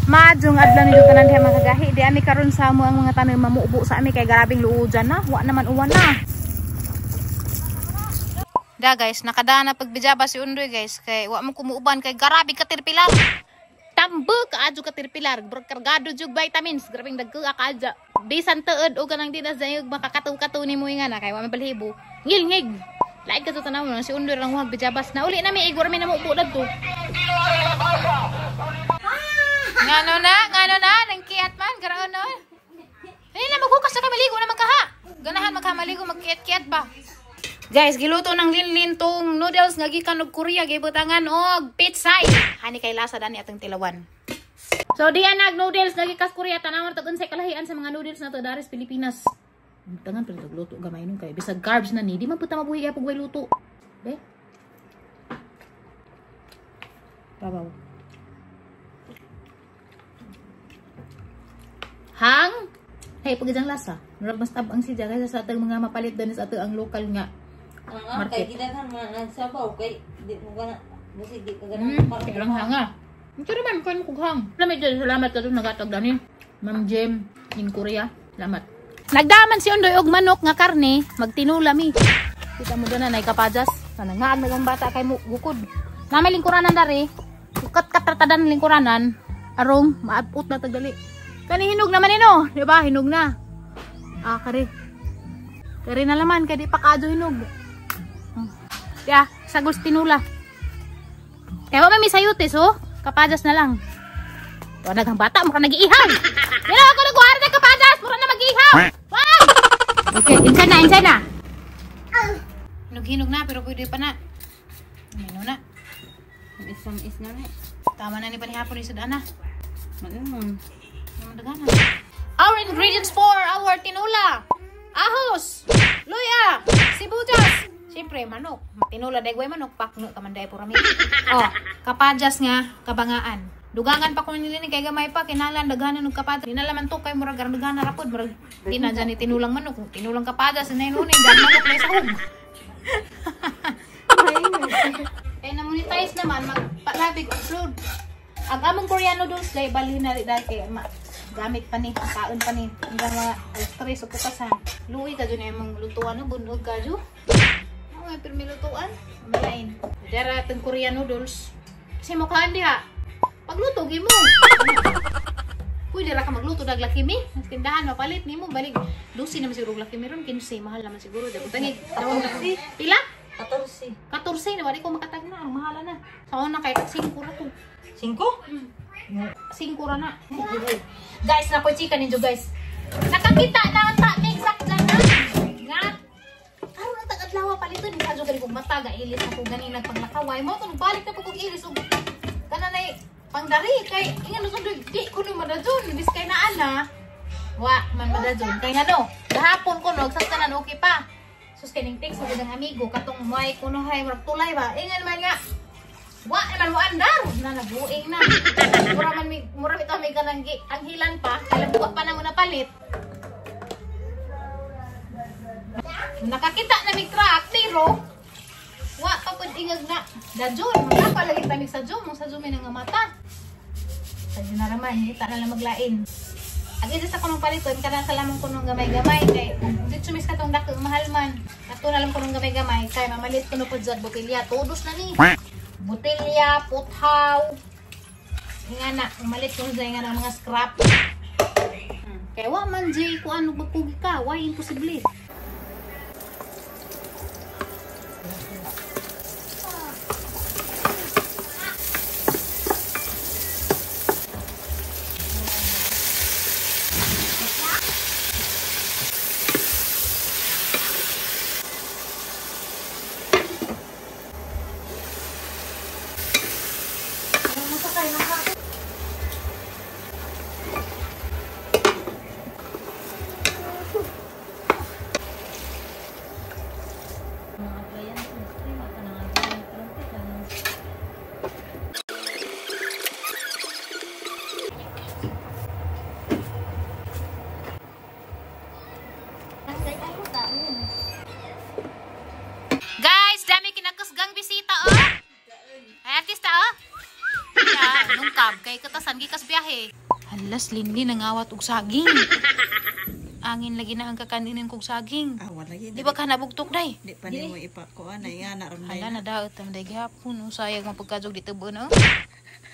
Maadjong adlaw ninyo tanan kay mga kagahi. Di ami karon sa amo ang mga tanom mamuubo sa ami kay garabing luojan na. Wa naman uwan na. Da guys, nakadana pagbijaba si Undoy guys kay wa mo kumuuban kay garabi katerpilar. Tambo kaadyo katerpilar, kargado jug vitamins, grabing dagko kaadyo. Bisan tuod og kanang dinas dayog makakatuw-katuw nimo nga na kay wa may balhibo. Ngilngig. Lain ka to tanaw si Undoy lang wag bijabas na uli na mi igor mi na muubo dadto. Ngano na, nangkiat man, garaon no. Ay na maghukas na kay maligo na magkaha. Ganahan magkamaligo magkiat-kiat pa. Guys, giluto ng linlin tong noodles nga gikan og Korea gibutangan og pitsay. Hani kay lasa dani atong tilawan. So diyan nag noodles nga gikas Korea tanawon tag unsay kalahian sa mga noodles nato dari sa Pilipinas. Butangan pero luto gamay nun kay bisag carbs na ni di man puta mabuhi kay pug way luto. Be. Babaw. Hang hey pagidang lasa. Murag mas tab ang siya kaysa sa atong mga mapalit din sa atong ang lokal nga market. Kay gidaghan man ang sabaw kay di mo gana basig di ka ganahan kay lang hanga. Pero man kon kog hang. Salamat jud, salamat kadto nagatag dani. Ma'am Jem in Korea. Salamat. Nagdaman si Undoy og manok nga karne, magtinula mi. Kita mo doon na nay kapajas. Nanangaag nagang bata kay mo gukod. Namay lingkuranan dari. Ukat katratadan lingkuranan arong maabot na tagdali. Kani hinog naman ino, di ba? Hinog na. Ah, kare. Kare na laman, kaya di pa kaadyo hinog. Ya, sagos tinula. Kaya ba may sayute, so? Kapajas na lang. Ito, naghang bata, mukha nag-iihaw. Yan ako nagkuhara na kapajas, mukha na mag-iihaw. Wow! Okay, inside na, inside na. Hinog-hinog na, pero pwede pa na. Ano na? Isang-is na na. Tama na ni panihapon ni Sudana. Ano? Our ingredients for our tinula: ahos, luya, sibuyas, siyempre manok. Tinula dagway manok pakno ka man day purami. Oh, kapajas nga kabangaan. Dugangan pa kun nila ni kay gamay pa kinahanglan daghanan og kapajas. Dinala man to kay murag daghanan ra pud murag di na dyan ni tinulang manok, tinulang kapajas na inunin dyan manok na sahog. Kay na monetize naman magpalabig upload. Ang among Korean noodles day balhin na dahil kay gamit pa ni, kaon pa ni hanggang mga alas 3 o pukasan. Luwi ka dyan yung lutuan, no? Bunog ka dyan. Ano nga, pirmi lutuan? Malain. Dara itong Korean noodles. Kasi mukhaan diha. Pagluto, gimo. Pwede ra ka magluto, daglaki mi. Tindahan, mapalit ni mo. Balik, 12 naman siguro glaki meron. 15, mahal naman siguro. 14. Pila? 14. 14 na, wala ko makatag na. Ang mahala na. Sa una, kahit 5 ra to. 5? 5 ra na. Guys, nakoy chika ninyo guys. Nakakita na ang ta mig sakdan na. Nga. Karon ang tag-adlaw paliton ni sadyo gani kog mata ga ilis ako gani nagpanglakaway mo tong balik na pud kog ilis og kana nay pangdari kay ingan no di ko no madadjon bis kay naa na. Wa man madadjon kay ngano. Gahapon ko no sakdanan okay pa. Sus kay ning text sa amigo katong may kuno hay murag tulay ba. Ingan man nga. Wa naman mo andar na nabuing na. Mura man mi mura bitaw may kanang anghilan pa, kay wa pa na mo napalit. Nakakita na mig truck pero wa pa pud ingag na dajon. Magkapa lagi ta mig sa Zoom, sa Zoom may nga mata. Sa na raman, kita na lang maglain. Ag isa sa kunong paliton kana sa lamang kunong gamay-gamay kay dito mis katong dako mahal man. Ato na lang kunong gamay-gamay kay mamalit kuno pud jud botilya, todos na ni. Botelya, puthaw. Nga na, umalit ko sa nga ng mga scrap. Kaya wa man jay kung ano magpugi ka, why imposible. biyahe. Halas, Linlin, nangawat og saging. Angin lagi na ang kakaninin kog saging. Ah, wala lagi. Di ba ka nabugtok day? Di pa nimo ipakuan na nga na ron Hala na daot ang day gihapon. Usayag ang pagkadjog dito ba no?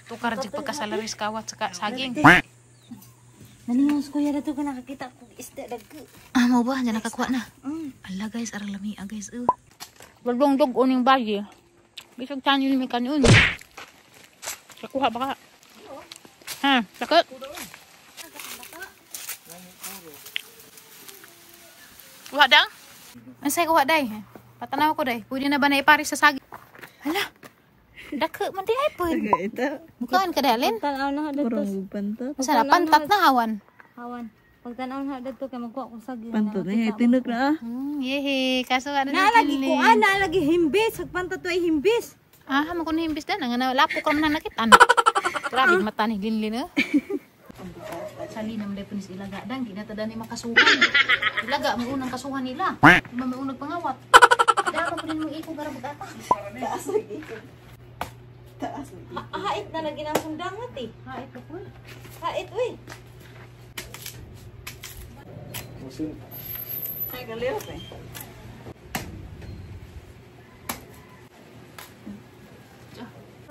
Tukar jig pagkasalaris kawat sa saging. Naningaw kuya dato ka nakakita ko isda dagko. Ah, mo ba? Diyan nakakuha na. Ala guys, arang lami ah guys. Walong dog uning bagi. Bisag tanyo ni kanon. Kakuha ba ka? Ha, sakit. Kuha dang? Ansay kuha day? Patanaw ko day. Pwede na ba na ipari sa saging? Hala. Dako man di ay pud. Ito. Bukaan ka dalin. Tanaw na dato. Purong pantot. Masa na pantat na hawan. Hawan. Pagtanaw na dato kay magkuha ko saging. Pantot na tinog na ah. Yehe, kaso ano Na lagi ko ana lagi himbis, ag pantat ay himbis. Ah, mo kuno himbis dan nga lapok ra man ang nakitaan. Grabe mata ni Linlin eh. Sali naman dai punis ilaga dang di na ta dani makasuhan. Ilaga mo unang kasuhan nila. Di ba may unang pangawat. Dama po din mong iko garabot ata. Taas lagi. Taas lagi. Hait na lagi nang sundangat eh. Ha, ito po. Hait uy. Ay, galero eh.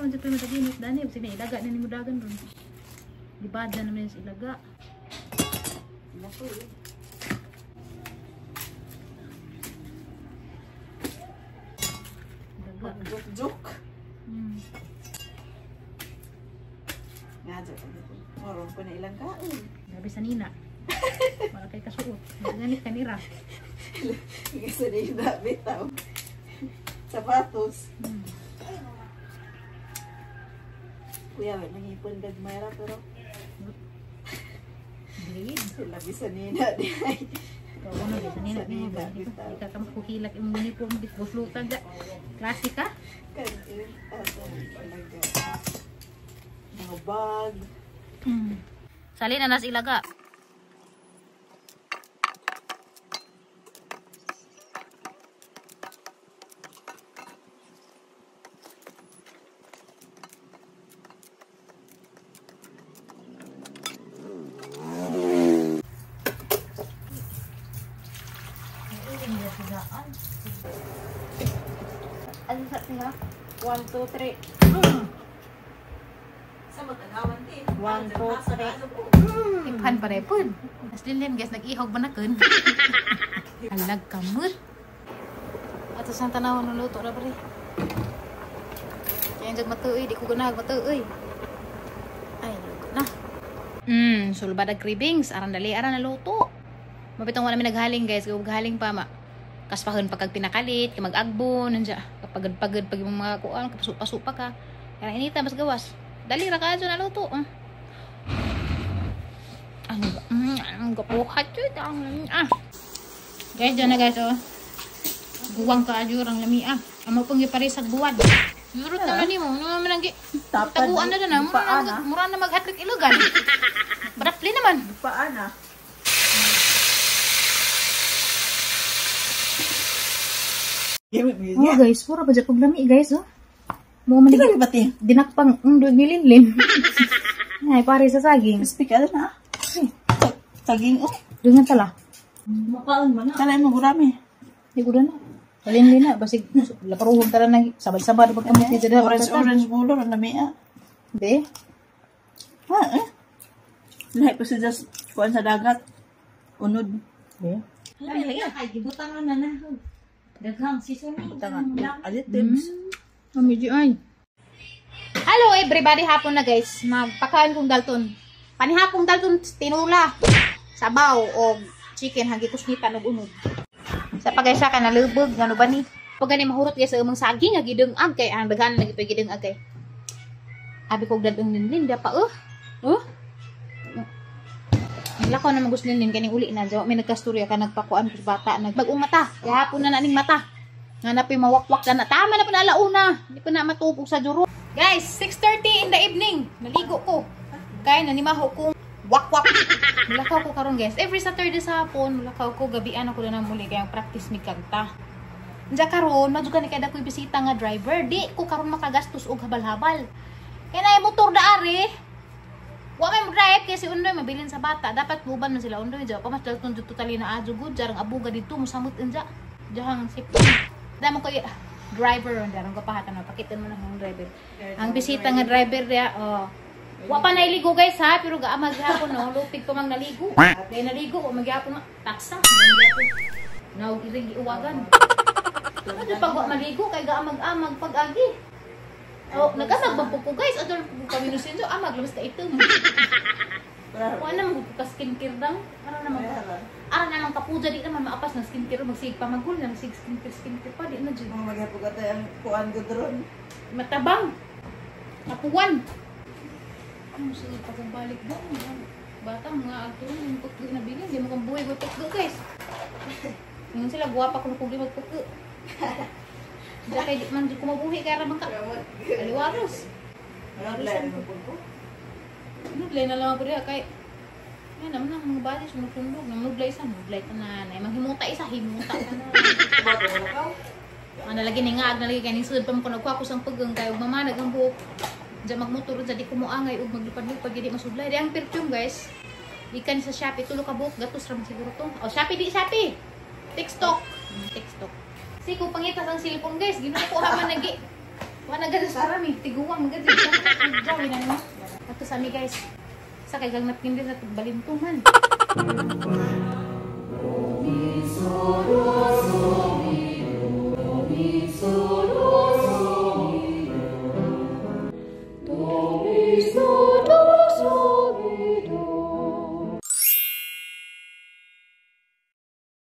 Oh, di pa mataginit dani sige ilaga na nimo dagan ron. Gibada naman sa ilaga. Ilaga. Joke. Nga joke. Morong ko na ilang kaon. Grabe sa nina. Wala kay kasuot. Ganit kanira. Kasi na yung bitaw. Sapatos. Kuya, wait, nangipon gagmay ra pero Blade. sila bisa nina di ay. Ikaw ano, sa nina. Sa nina, Di bitaw. ka kamakuhilak imong uniform, di buslutan ga. Klasika. Kantin, ato, talaga. Mga bag. Sali na nas ilaga. Ano sa tiha? 1 2 3. Sa magtanawan ti. 1 2 3. Iphan pa rin pud. As linlin guys, nag-ihog ba na kun? Alag kamot. Ato sa tanawan ng luto na pare. Kaya yung matuoy, di ko ganahag matuoy. Ay, luto na. Sulbad ag cravings, aran dali, aran na luto. Mapitong wala mi naghaling guys, kay haling pa ma. Kaspahon pa kag pinakalit, kay mag-agbon, nandiya. Kapagod-pagod pag imong mga kuan, kapasu-pasu pa ka. Kaya inita mas gawas. Dali ra kaadyo na luto. Ano ba? Ang gapuhat yun. Ah. Guys, dyan na guys, oh. Guwang ka, adyo, rang lami, ah. Amo pang giparisag buwan. Yurot na nimo. Ano naman ang taguan na na. Mura na mag-hatlik ilugan. Barapli naman. Paan ah. Oh guys, pura pa dyan pag lami guys, oh. Mo man Tingnan ba ti? dinakpang undog ni Linlin. Ay, pare sa saging. Speak na. Saging oh. Dungan tala. Makaon man na. Kalay mo gurami. Di ko na. Linlin na, basig laparuhon tala na sabad-sabad pag kamot ni dyan. Orange orange bulo ang lami ah. Be? Ah, eh. Lahi pa siya kuan sa dagat. Unod. Be? Lami lagi. Ay gibutangan na na. Daghang seasoning. Tangan. Additives. Mami ay. Hello everybody, hapon na guys. Magpakain kong dalton. Panihapong dalton tinula. Sabaw o chicken hagi kusnitan og unog. Sa pagay sa ka nalubog ngano ba ni? Pag gani mahurot guys sa imong saging nga gidungag kay ang daghan lagi pa gidungag kay. Abi ko dadong linda pa oh. Oh. Lakaw na magus linlin kani uli na jawa may nagkasturya ka nagpakuan sa bata nagbagong mata. Gahapon na naning mata. Nga na mawakwak na na. Tama na pa na alauna. Hindi pa na matubog sa juro. Guys, 6:30 in the evening. Naligo ko. Kaya nanimaho kong wakwak. Mulakaw ko karon guys. Every Saturday sa hapon, mulakaw ko. Gabian ako na muli. Kaya practice mi kanta. Diya karon, madyo ka ni kaya ko'y bisita nga driver. Di ko karon makagastos og habal-habal. Kaya na motor da are. Wa may mo-drive kasi Undoy mabilin sa bata. Dapat muban man sila Undoy diya. Pa mas dalton dito tali na adyo gud jarang abuga dito mosamot unja. Diyang sipon. Damo ko driver on darang kapahatan na pakitan mo na ang driver. Ang bisita nga driver diya, oh. Wa pa nailigo guys ha, pero gaamag gihapon no, lupig pa mang naligo. Kay naligo wa magyapon na taksa, magyapon. Naog iring giuwagan. Ano pag wa maligo kay gaamag-amag pag-agi. Oh, nagamag ba po ko guys? Adol po kami no sinyo, amag labas ka itom. Wa na man ka skincare dang. Ara naman. Ara naman kapuja di naman maapas ng skincare magsig pa magul na magsig skincare skincare pa di na jud. Mga magyapon ka tayo ang kuan ko dron. Matabang. Kapuwan. Ano sige pagbalik ba? Bata mga ato yung pagko na bilin, di mo kang buhay buhay pagko guys. Ngayon sila guwapa kuno kung di magpagko. Diya kay di man di ko mabuhi kay ra man ka. Aliwaros. Nudlay na lang ako diha kay ay naman ang mga bali sumusunog, namudlay sa nudlay tanan. Ay manghimuta isa himuta tanan. Ano lagi ni nga ag na lagi kay ning sud pa mo kuno ko sang pageng kay ug mamanag ang buhok. Diyan magmotor diyan di ko moangay ug maglupad-lupad di masudlay. Di ang perfume guys. Ikan sa Shopee tulo ka buhok gatos ra man siguro to. Oh Shopee di Shopee. TikTok. TikTok. Si ko pangitas ang cellphone guys, Ginoo ko ha man nagi. Wa na gad sa rami, tiguang magad diyan na mo. Ato sa mi guys. Sa kay gang napkin din sa balintuman.